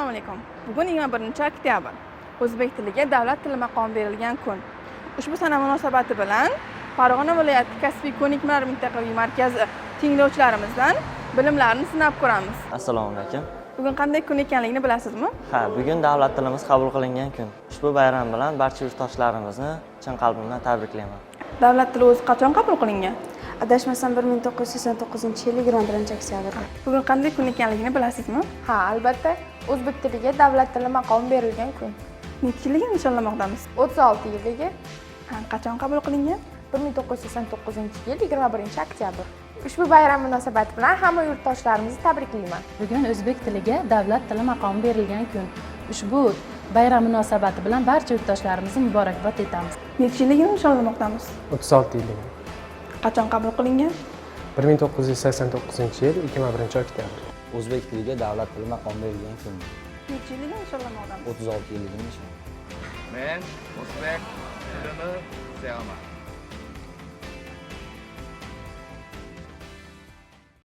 Assalomu alaykum. Bugun 21-oktyabr. O'zbek tiliga davlat tili maqomi berilgan kun. Ushbu sana munosabati bilan Farg'ona viloyati kasbiy ko'nikmalar mintaqaviy markazi tinglovchilarimizdan bilimlarini sinab ko'ramiz. Assalomu alaykum. Bugun qanday kun ekanligini bilasizmi? Ha, bugun davlat tilimiz qabul qilingan kun. Ushbu bayram bilan barcha yurtdoshlarimizni chin qalbimdan tabriklayman. Davlat tili o'zi qachon qabul qilingan? Adashmasam, 1989-yil 21-oktyabrda. Bugun qanday kun ekanligini bilasizmi? Ha, albatta, o'zbek tiliga davlat tili maqomi berilgan kun. Necha yilligini nishonlamoqdamiz? 36 yilligi. Ha, qachon qabul qilingan? 1989-yil 21-oktyabr. Ushbu bayram munosabati bilan hamma yurtdoshlarimizni tabriklayman. Bugun o'zbek tiliga davlat tili maqomi berilgan kun. Ushbu bayram munosabati bilan barcha yurtdoshlarimizni muborakbod etamiz. Necha yilligini nishonlamoqdamiz? 36 yilligi. Qachon qabul qilingan? 1989-yil 21-oktyabr. O'zbek tiliga davlat tili maqomi berilgan kun. Necha yilligini nishonlamoqdamiz? 36 yilligini nishon. Men o'zbek tilini sevaman.